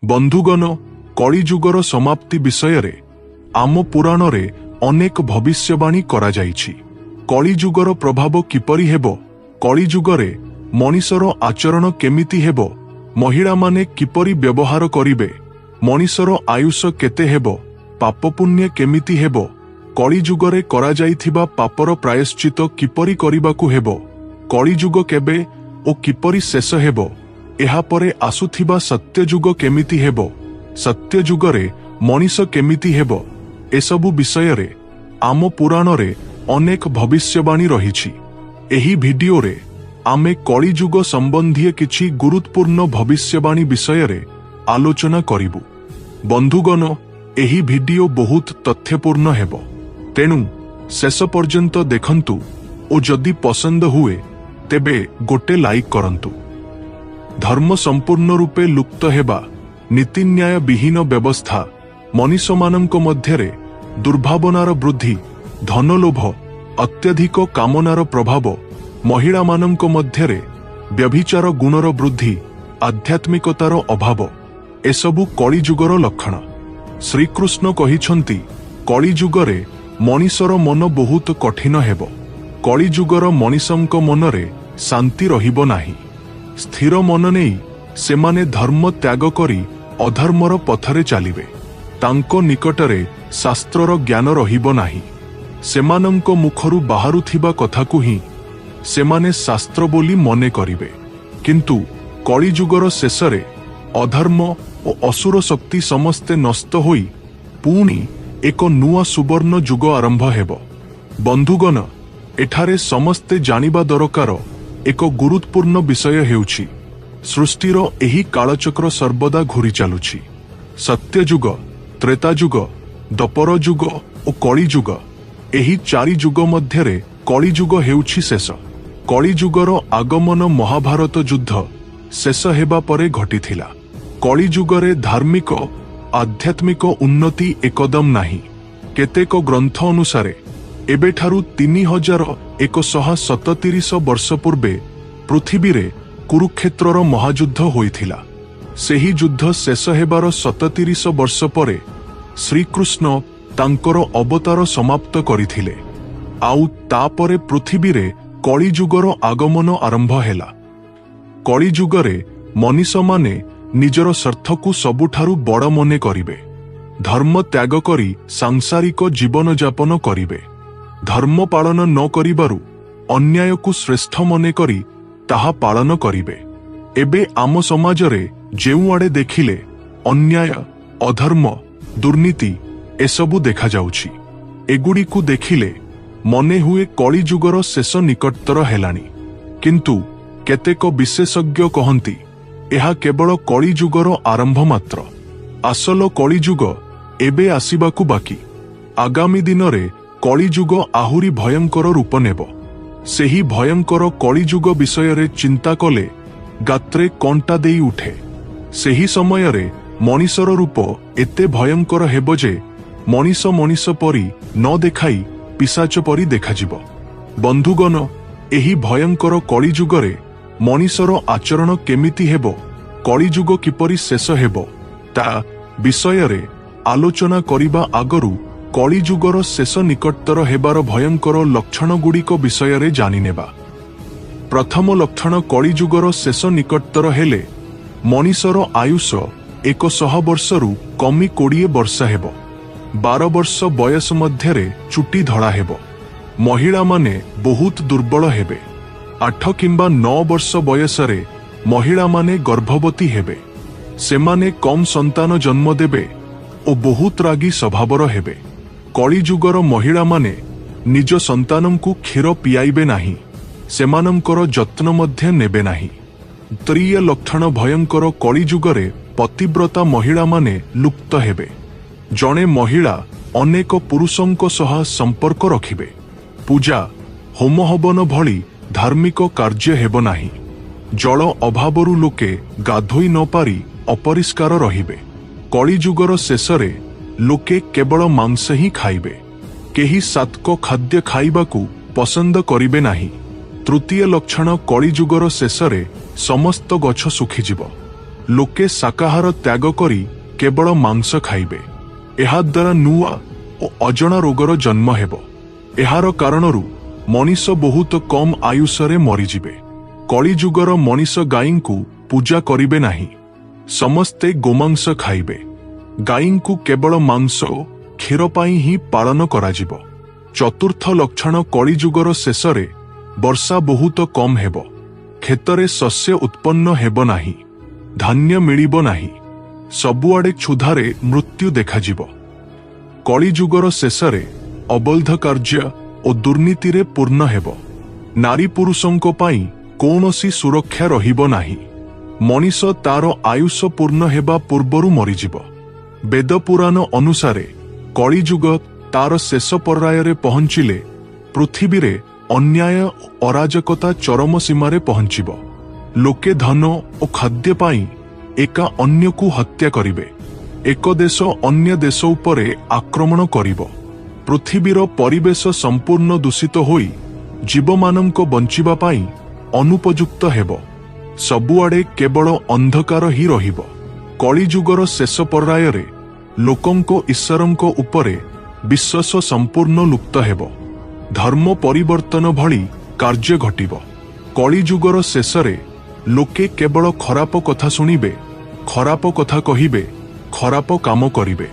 ବନ୍ଧୁଗଣ, କଳିଯୁଗର ସମାପ୍ତି ବିଷୟରେ ଆମ ପୁରାଣରେ ଅନେକ ଭବିଷ୍ୟବାଣୀ କରାଯାଇଛି। କଳିଯୁଗର ପ୍ରଭାବ କିପରି ହେବ, କଳିଯୁଗରେ ମଣିଷର ଆଚରଣ କେମିତି ହେବ, ମହିଳାମାନେ କିପରି ବ୍ୟବହାର କରିବେ, ମଣିଷର ଆୟୁଷ କେତେ ହେବ, ପାପପୁଣ୍ୟ କେମିତି ହେବ, କଳିଯୁଗରେ କରାଯାଇଥିବା ପାପର ପ୍ରାୟଶ୍ଚିତ କିପରି କରିବାକୁ ହେବ, କଳିଯୁଗ କେବେ ଓ କିପରି ଶେଷ ହେବ, ଏହାପରେ ଆସୁଥିବା ସତ୍ୟଯୁଗ କେମିତି ହେବ, ସତ୍ୟଯୁଗରେ ମଣିଷ କେମିତି ହେବ, ଏସବୁ ବିଷୟରେ ଆମ ପୁରାଣରେ ଅନେକ ଭବିଷ୍ୟବାଣୀ ରହିଛି। ଏହି ଭିଡିଓରେ ଆମେ କଳିଯୁଗ ସମ୍ବନ୍ଧୀୟ କିଛି ଗୁରୁତ୍ୱପୂର୍ଣ୍ଣ ଭବିଷ୍ୟବାଣୀ ବିଷୟରେ ଆଲୋଚନା କରିବୁ। ବନ୍ଧୁଗଣ, ଏହି ଭିଡିଓ ବହୁତ ତଥ୍ୟପୂର୍ଣ୍ଣ ହେବ, ତେଣୁ ଶେଷ ପର୍ଯ୍ୟନ୍ତ ଦେଖନ୍ତୁ ଓ ଯଦି ପସନ୍ଦ ହୁଏ ତେବେ ଗୋଟେ ଲାଇକ୍ କରନ୍ତୁ। ଧର୍ମ ସମ୍ପୂର୍ଣ୍ଣ ରୂପେ ଲୁପ୍ତ ହେବା, ନୀତିନ୍ୟାୟ ବିହୀନ ବ୍ୟବସ୍ଥା, ମଣିଷମାନଙ୍କ ମଧ୍ୟରେ ଦୁର୍ଭାବନାର ବୃଦ୍ଧି, ଧନଲୋଭ, ଅତ୍ୟଧିକ କାମନାର ପ୍ରଭାବ, ମହିଳାମାନଙ୍କ ମଧ୍ୟରେ ବ୍ୟଭିଚାର ଗୁଣର ବୃଦ୍ଧି, ଆଧ୍ୟାତ୍ମିକତାର ଅଭାବ, ଏସବୁ କଳିଯୁଗର ଲକ୍ଷଣ। ଶ୍ରୀକୃଷ୍ଣ କହିଛନ୍ତି, କଳିଯୁଗରେ ମଣିଷର ମନ ବହୁତ କଠିନ ହେବ। କଳିଯୁଗର ମଣିଷଙ୍କ ମନରେ ଶାନ୍ତି ରହିବ ନାହିଁ। ସ୍ଥିର ମନ ନେଇ ସେମାନେ ଧର୍ମ ତ୍ୟାଗ କରି ଅଧର୍ମର ପଥରେ ଚାଲିବେ। ତାଙ୍କ ନିକଟରେ ଶାସ୍ତ୍ରର ଜ୍ଞାନ ରହିବ ନାହିଁ। ସେମାନଙ୍କ ମୁଖରୁ ବାହାରୁଥିବା କଥାକୁ ହିଁ ସେମାନେ ଶାସ୍ତ୍ର ବୋଲି ମନେ କରିବେ। କିନ୍ତୁ କଳିଯୁଗର ଶେଷରେ ଅଧର୍ମ ଓ ଅସୁର ଶକ୍ତି ସମସ୍ତେ ନଷ୍ଟ ହୋଇ ପୁଣି ଏକ ନୂଆ ସୁବର୍ଣ୍ଣ ଯୁଗ ଆରମ୍ଭ ହେବ। ବନ୍ଧୁଗଣ, ଏଠାରେ ସମସ୍ତେ ଜାଣିବା ଦରକାର ଏକ ଗୁରୁତ୍ୱପୂର୍ଣ୍ଣ ବିଷୟ ହେଉଛି, ସୃଷ୍ଟିର ଏହି କାଳଚକ୍ର ସର୍ବଦା ଘୂରି ଚାଲୁଛି। ସତ୍ୟଯୁଗ, ତ୍ରେତାଯୁଗ, ଦ୍ୱାପର ଯୁଗ ଓ କଳିଯୁଗ, ଏହି ଚାରି ଯୁଗ ମଧ୍ୟରେ କଳିଯୁଗ ହେଉଛି ଶେଷ। କଳିଯୁଗର ଆଗମନ ମହାଭାରତ ଯୁଦ୍ଧ ଶେଷ ହେବା ପରେ ଘଟିଥିଲା। କଳିଯୁଗରେ ଧାର୍ମିକ ଆଧ୍ୟାତ୍ମିକ ଉନ୍ନତି ଏକଦମ ନାହିଁ। କେତେକ ଗ୍ରନ୍ଥ ଅନୁସାରେ ଏବେଠାରୁ 3137 ବର୍ଷ ପୂର୍ବେ ପୃଥିବୀରେ କୁରୁକ୍ଷେତ୍ରର ମହାଯୁଦ୍ଧ ହୋଇଥିଲା। ସେହି ଯୁଦ୍ଧ ଶେଷ ହେବାର 37 ବର୍ଷ ପରେ ଶ୍ରୀକୃଷ୍ଣ ତାଙ୍କର ଅବତାର ସମାପ୍ତ କରିଥିଲେ। ଆଉ ତାପରେ ପୃଥିବୀରେ କଳିଯୁଗର ଆଗମନ ଆରମ୍ଭ ହେଲା। କଳିଯୁଗରେ ମଣିଷମାନେ ନିଜର ସ୍ୱାର୍ଥକୁ ସବୁଠାରୁ ବଡ଼ ମନେ କରିବେ। ଧର୍ମ ତ୍ୟାଗ କରି ସାଂସାରିକ ଜୀବନଯାପନ କରିବେ। ଧର୍ମ ପାଳନ ନ କରିବାରୁ ଅନ୍ୟାୟକୁ ଶ୍ରେଷ୍ଠ ମନେ କରି ତାହା ପାଳନ କରିବେ। ଏବେ ଆମ ସମାଜରେ ଯେଉଁଆଡ଼େ ଦେଖିଲେ ଅନ୍ୟାୟ, ଅଧର୍ମ, ଦୁର୍ନୀତି ଏସବୁ ଦେଖାଯାଉଛି। ଏଗୁଡ଼ିକୁ ଦେଖିଲେ ମନେ ହୁଏ କଳିଯୁଗର ଶେଷ ନିକଟତର ହେଲାଣି। କିନ୍ତୁ କେତେକ ବିଶେଷଜ୍ଞ କହନ୍ତି, ଏହା କେବଳ କଳିଯୁଗର ଆରମ୍ଭ ମାତ୍ର। ଆସଲ କଳିଯୁଗ ଏବେ ଆସିବାକୁ ବାକି। ଆଗାମୀ ଦିନରେ କଳିଯୁଗ ଆହୁରି ଭୟଙ୍କର ରୂପ ନେବ। ସେହି ଭୟଙ୍କର କଳିଯୁଗ ବିଷୟରେ ଚିନ୍ତା କଲେ ଗାତ୍ରେ କଣ୍ଟା ଦେଇ ଉଠେ। ସେହି ସମୟରେ ମଣିଷର ରୂପ ଏତେ ଭୟଙ୍କର ହେବ ଯେ ମଣିଷ ମଣିଷ ପରି ନ ଦେଖାଇ ପିଶାଚ ପରି ଦେଖାଯିବ। ବନ୍ଧୁଗଣ, ଏହି ଭୟଙ୍କର କଳିଯୁଗରେ ମଣିଷର ଆଚରଣ କେମିତି ହେବ, କଳିଯୁଗ କିପରି ଶେଷ ହେବ, ତା ବିଷୟରେ ଆଲୋଚନା କରିବା ଆଗରୁ କଳିଯୁଗର ଶେଷ ନିକଟତର ହେବାର ଭୟଙ୍କର ଲକ୍ଷଣଗୁଡ଼ିକ ବିଷୟରେ ଜାଣିନେବା। ପ୍ରଥମ ଲକ୍ଷଣ, କଳିଯୁଗର ଶେଷ ନିକଟତର ହେଲେ ମଣିଷର ଆୟୁଷ 100 ବର୍ଷରୁ କମି 20 ବର୍ଷ ହେବ। 12 ବର୍ଷ ବୟସ ମଧ୍ୟରେ ଚୁଟି ଧଳା ହେବ। ମହିଳାମାନେ ବହୁତ ଦୁର୍ବଳ ହେବେ। 8 କିମ୍ବା 9 ବର୍ଷ ବୟସରେ ମହିଳାମାନେ ଗର୍ଭବତୀ ହେବେ। ସେମାନେ କମ୍ ସନ୍ତାନ ଜନ୍ମ ଦେବେ ଓ ବହୁତ ରାଗୀ ସ୍ୱଭାବର ହେବେ। କଳିଯୁଗର ମହିଳାମାନେ ନିଜ ସନ୍ତାନଙ୍କୁ କ୍ଷୀର ପିଆଇବେ ନାହିଁ, ସେମାନଙ୍କର ଯତ୍ନ ମଧ୍ୟ ନେବେ ନାହିଁ। ତ୍ରିୟ ଲକ୍ଷଣ, ଭୟଙ୍କର କଳିଯୁଗରେ ପତିବ୍ରତା ମହିଳାମାନେ ଲୁପ୍ତ ହେବେ। ଜଣେ ମହିଳା ଅନେକ ପୁରୁଷଙ୍କ ସହ ସମ୍ପର୍କ ରଖିବେ। ପୂଜା, ହୋମ ହବନ ଭଳି ଧାର୍ମିକ କାର୍ଯ୍ୟ ହେବ ନାହିଁ। ଜଳ ଅଭାବରୁ ଲୋକେ ଗାଧୋଇ ନ ପାରି ଅପରିଷ୍କାର ରହିବେ। କଳିଯୁଗର ଶେଷରେ ଲୋକେ କେବଳ ମାଂସ ହିଁ ଖାଇବେ। କେହି ସାତ୍କ ଖାଦ୍ୟ ଖାଇବାକୁ ପସନ୍ଦ କରିବେ ନାହିଁ। ତୃତୀୟ ଲକ୍ଷଣ, କଳିଯୁଗର ଶେଷରେ ସମସ୍ତ ଗଛ ଶୁଖିଯିବ। ଲୋକେ ଶାକାହାର ତ୍ୟାଗ କରି କେବଳ ମାଂସ ଖାଇବେ। ଏହାଦ୍ୱାରା ନୂଆ ଓ ଅଜଣା ରୋଗର ଜନ୍ମ ହେବ। ଏହାର କାରଣରୁ ମଣିଷ ବହୁତ କମ୍ ଆୟୁଷରେ ମରିଯିବେ। କଳିଯୁଗର ମଣିଷ ଗାଈଙ୍କୁ ପୂଜା କରିବେ ନାହିଁ। ସମସ୍ତେ ଗୋମାଂସ ଖାଇବେ। ଗାଈଙ୍କୁ କେବଳ ମାଂସ ଓ କ୍ଷୀର ପାଇଁ ହିଁ ପାଳନ କରାଯିବ। ଚତୁର୍ଥ ଲକ୍ଷଣ, କଳିଯୁଗର ଶେଷରେ ବର୍ଷା ବହୁତ କମ୍ ହେବ। କ୍ଷେତରେ ଶସ୍ୟ ଉତ୍ପନ୍ନ ହେବ ନାହିଁ। ଧାନ୍ୟ ମିଳିବ ନାହିଁ। ସବୁଆଡ଼େ କ୍ଷୁଧାରେ ମୃତ୍ୟୁ ଦେଖାଯିବ। କଳିଯୁଗର ଶେଷରେ ଅବୈଧ କାର୍ଯ୍ୟ ଓ ଦୁର୍ନୀତିରେ ପୂର୍ଣ୍ଣ ହେବ। ନାରୀ ପୁରୁଷଙ୍କ ପାଇଁ କୌଣସି ସୁରକ୍ଷା ରହିବ ନାହିଁ। ମଣିଷ ତାର ଆୟୁଷ ପୂର୍ଣ୍ଣ ହେବା ପୂର୍ବରୁ ମରିଯିବ। ବେଦପୁରାଣ ଅନୁସାରେ କଳିଯୁଗ ତାର ଶେଷ ପର୍ୟାୟରେ ପହଞ୍ଚିଲେ ପୃଥିବୀରେ ଅନ୍ୟାୟ ଓ ଅରାଜକତା ଚରମ ସୀମାରେ ପହଞ୍ଚିବ। ଲୋକେ ଧନ ଓ ଖାଦ୍ୟ ପାଇଁ ଏକା ଅନ୍ୟକୁ ହତ୍ୟା କରିବେ। ଏକ ଦେଶ ଅନ୍ୟ ଦେଶ ଉପରେ ଆକ୍ରମଣ କରିବ। ପୃଥିବୀର ପରିବେଶ ସମ୍ପୂର୍ଣ୍ଣ ଦୂଷିତ ହୋଇ ଜୀବମାନଙ୍କ ବଞ୍ଚିବା ପାଇଁ ଅନୁପଯୁକ୍ତ ହେବ। ସବୁଆଡ଼େ କେବଳ ଅନ୍ଧକାର ହିଁ ରହିବ। କଳିଯୁଗର ଶେଷ ପର୍ୟାୟରେ ଲୋକଙ୍କ ଈଶ୍ୱରଙ୍କ ଉପରେ ବିଶ୍ୱାସ ସମ୍ପୂର୍ଣ୍ଣ ଲୁପ୍ତ ହେବ। ଧର୍ମ ପରିବର୍ତ୍ତନ ଭଳି କାର୍ଯ୍ୟ ଘଟିବ। କଳିଯୁଗର ଶେଷରେ ଲୋକେ କେବଳ ଖରାପ କଥା ଶୁଣିବେ, ଖରାପ କଥା କହିବେ, ଖରାପ କାମ କରିବେ।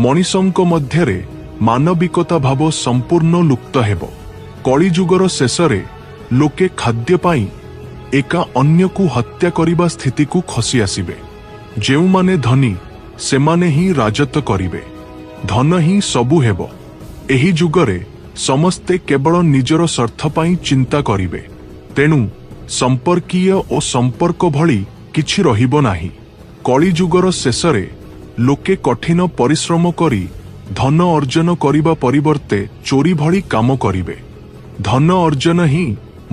ମଣିଷଙ୍କ ମଧ୍ୟରେ ମାନବିକତା ଭାବ ସମ୍ପୂର୍ଣ୍ଣ ଲୁପ୍ତ ହେବ। କଳିଯୁଗର ଶେଷରେ ଲୋକେ ଖାଦ୍ୟ ପାଇଁ ଏକା ଅନ୍ୟକୁ ହତ୍ୟା କରିବା ସ୍ଥିତିକୁ ଖସି ଆସିବେ। ଯେଉଁମାନେ ଧନୀ, ସେମାନେ ହିଁ ରାଜତ୍ୱ କରିବେ। ଧନ ହିଁ ସବୁ ହେବ। ଏହି ଯୁଗରେ ସମସ୍ତେ କେବଳ ନିଜର ସ୍ୱାର୍ଥ ପାଇଁ ଚିନ୍ତା କରିବେ। ତେଣୁ ସମ୍ପର୍କୀୟ ଓ ସମ୍ପର୍କ ଭଳି କିଛି ରହିବ ନାହିଁ। କଳିଯୁଗର ଶେଷରେ ଲୋକେ କଠିନ ପରିଶ୍ରମ କରି ଧନ ଅର୍ଜନ କରିବା ପରିବର୍ତ୍ତେ ଚୋରି ଭଳି କାମ କରିବେ। ଧନ ଅର୍ଜନ ହିଁ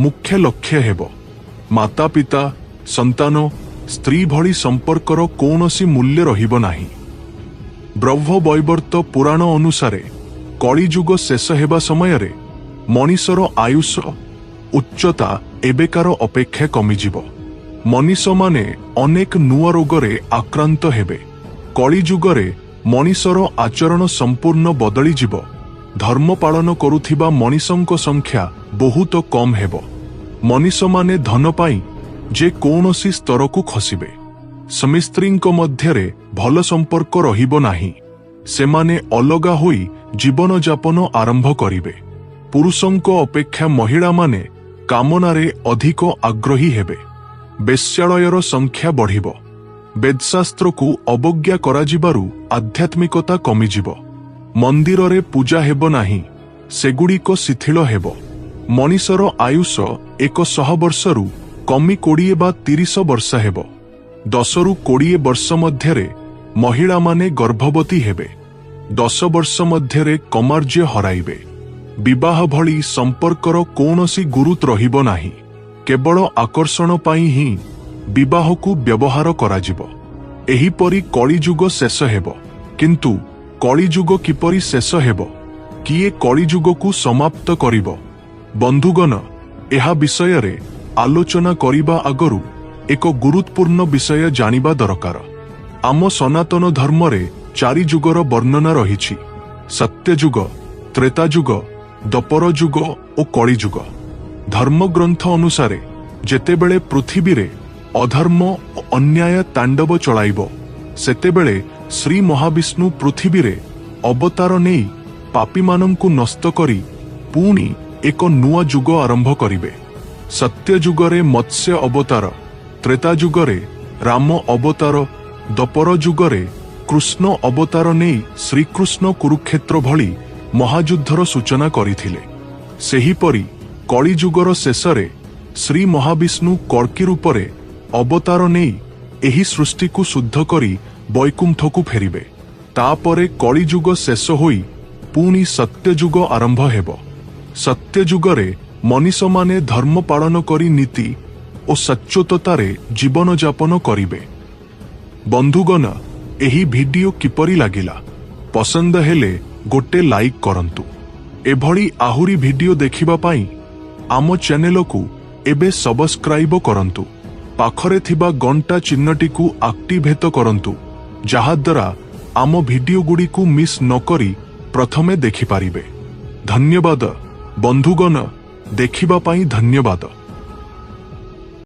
ମୁଖ୍ୟ ଲକ୍ଷ୍ୟ ହେବ। ମାତା ପିତା, ସନ୍ତାନ, ସ୍ତ୍ରୀ ଭଳି ସମ୍ପର୍କର କୌଣସି ମୂଲ୍ୟ ରହିବ ନାହିଁ। ବ୍ରହ୍ମବୈବର୍ତ୍ତ ପୁରାଣ ଅନୁସାରେ କଳିଯୁଗ ଶେଷ ହେବା ସମୟରେ ମଣିଷର ଆୟୁଷ, ଉଚ୍ଚତା ଏବେକାର ଅପେକ୍ଷା କମିଯିବ। ମଣିଷମାନେ ଅନେକ ନୂଆ ରୋଗରେ ଆକ୍ରାନ୍ତ ହେବେ। କଳିଯୁଗରେ ମଣିଷର ଆଚରଣ ସମ୍ପୂର୍ଣ୍ଣ ବଦଳିଯିବ। ଧର୍ମ ପାଳନ କରୁଥିବା ମଣିଷଙ୍କ ସଂଖ୍ୟା ବହୁତ କମ୍ ହେବ। ମଣିଷମାନେ ଧନ ପାଇଁ ଯେ କୌଣସି ସ୍ତରକୁ ଖସିବେ। ସ୍ୱାମୀ ସ୍ତ୍ରୀଙ୍କ ମଧ୍ୟରେ ଭଲ ସମ୍ପର୍କ ରହିବ ନାହିଁ। ସେମାନେ ଅଲଗା ହୋଇ ଜୀବନଯାପନ ଆରମ୍ଭ କରିବେ। ପୁରୁଷଙ୍କ ଅପେକ୍ଷା ମହିଳାମାନେ କାମନାରେ ଅଧିକ ଆଗ୍ରହୀ ହେବେ। ବେଶ୍ୟାଳୟର ସଂଖ୍ୟା ବଢ଼ିବ। ବେଦଶାସ୍ତ୍ରକୁ ଅବଜ୍ଞା କରାଯିବାରୁ ଆଧ୍ୟାତ୍ମିକତା କମିଯିବ। ମନ୍ଦିରରେ ପୂଜା ହେବ ନାହିଁ, ସେଗୁଡ଼ିକ ଶିଥିଳ ହେବ। ମଣିଷର ଆୟୁଷ 100 ବର୍ଷରୁ କମି 20 ବା 30 ବର୍ଷ ହେବ। 10ରୁ 20 ବର୍ଷ ମଧ୍ୟରେ ମହିଳାମାନେ ଗର୍ଭବତୀ ହେବେ। 10 ବର୍ଷ ମଧ୍ୟରେ କମାର୍ଯ୍ୟ ହରାଇବେ। ବିବାହ ଭଳି ସମ୍ପର୍କର କୌଣସି ଗୁରୁତ୍ୱ ରହିବ ନାହିଁ। କେବଳ ଆକର୍ଷଣ ପାଇଁ ହିଁ ବିବାହକୁ ବ୍ୟବହାର କରାଯିବ। ଏହିପରି କଳିଯୁଗ ଶେଷ ହେବ। କିନ୍ତୁ କଳିଯୁଗ କିପରି ଶେଷ ହେବ? କିଏ କଳିଯୁଗକୁ ସମାପ୍ତ କରିବ? ବନ୍ଧୁଗଣ, ଏହା ବିଷୟରେ ଆଲୋଚନା କରିବା ଆଗରୁ ଏକ ଗୁରୁତ୍ୱପୂର୍ଣ୍ଣ ବିଷୟ ଜାଣିବା ଦରକାର। ଆମ ସନାତନ ଧର୍ମରେ ଚାରି ଯୁଗର ବର୍ଣ୍ଣନା ରହିଛି: ସତ୍ୟଯୁଗ, ତ୍ରେତାଯୁଗ, ଦ୍ୱାପର ଯୁଗ ଓ କଳିଯୁଗ। ଧର୍ମଗ୍ରନ୍ଥ ଅନୁସାରେ ଯେତେବେଳେ ପୃଥିବୀରେ ଅଧର୍ମ ଓ ଅନ୍ୟାୟ ତାଣ୍ଡବ ଚଳାଇବ, ସେତେବେଳେ ଶ୍ରୀ ମହାବିଷ୍ଣୁ ପୃଥିବୀରେ ଅବତାର ନେଇ ପାପୀମାନଙ୍କୁ ନଷ୍ଟ କରି ପୁଣି ଏକ ନୂଆ ଯୁଗ ଆରମ୍ଭ କରିବେ। ସତ୍ୟଯୁଗରେ ମତ୍ସ୍ୟ ଅବତାର, ତ୍ରେତାଯୁଗରେ ରାମ ଅବତାର, ଦ୍ୱାପର ଯୁଗରେ କୃଷ୍ଣ ଅବତାର ନେଇ ଶ୍ରୀକୃଷ୍ଣ କୁରୁକ୍ଷେତ୍ର ଭଳି ମହାଯୁଦ୍ଧର ସୂଚନା କରିଥିଲେ। ସେହିପରି କଳିଯୁଗର ଶେଷରେ ଶ୍ରୀ ମହାବିଷ୍ଣୁ କଳ୍କୀ ରୂପରେ ଅବତାର ନେଇ ଏହି ସୃଷ୍ଟିକୁ ଶୁଦ୍ଧ କରି ବୈକୁଣ୍ଠକୁ ଫେରିବେ। ତାପରେ କଳିଯୁଗ ଶେଷ ହୋଇ ପୁଣି ସତ୍ୟଯୁଗ ଆରମ୍ଭ ହେବ। ସତ୍ୟଯୁଗରେ ମଣିଷମାନେ ଧର୍ମ ପାଳନ କରି ନୀତି ଓ ସଚ୍ଚୋଟତାରେ ଜୀବନଯାପନ କରିବେ। ବନ୍ଧୁଗଣ, ଏହି ଭିଡିଓ କିପରି ଲାଗିଲା? ପସନ୍ଦ ହେଲେ ଗୋଟେ ଲାଇକ୍ କରନ୍ତୁ। ଏଭଳି ଆହୁରି ଭିଡିଓ ଦେଖିବା ପାଇଁ ଆମ ଚ୍ୟାନେଲକୁ ଏବେ ସବସ୍କ୍ରାଇବ କରନ୍ତୁ। ପାଖରେ ଥିବା ଘଣ୍ଟା ଚିହ୍ନଟିକୁ ଆକ୍ଟିଭେଟ କରନ୍ତୁ, ଯାହାଦ୍ୱାରା ଆମ ଭିଡିଓ ଗୁଡ଼ିକୁ ମିସ୍ ନକରି ପ୍ରଥମେ ଦେଖିପାରିବେ। ଧନ୍ୟବାଦ ବନ୍ଧୁଗଣ, ଦେଖିବା ପାଇଁ ଧନ୍ୟବାଦ।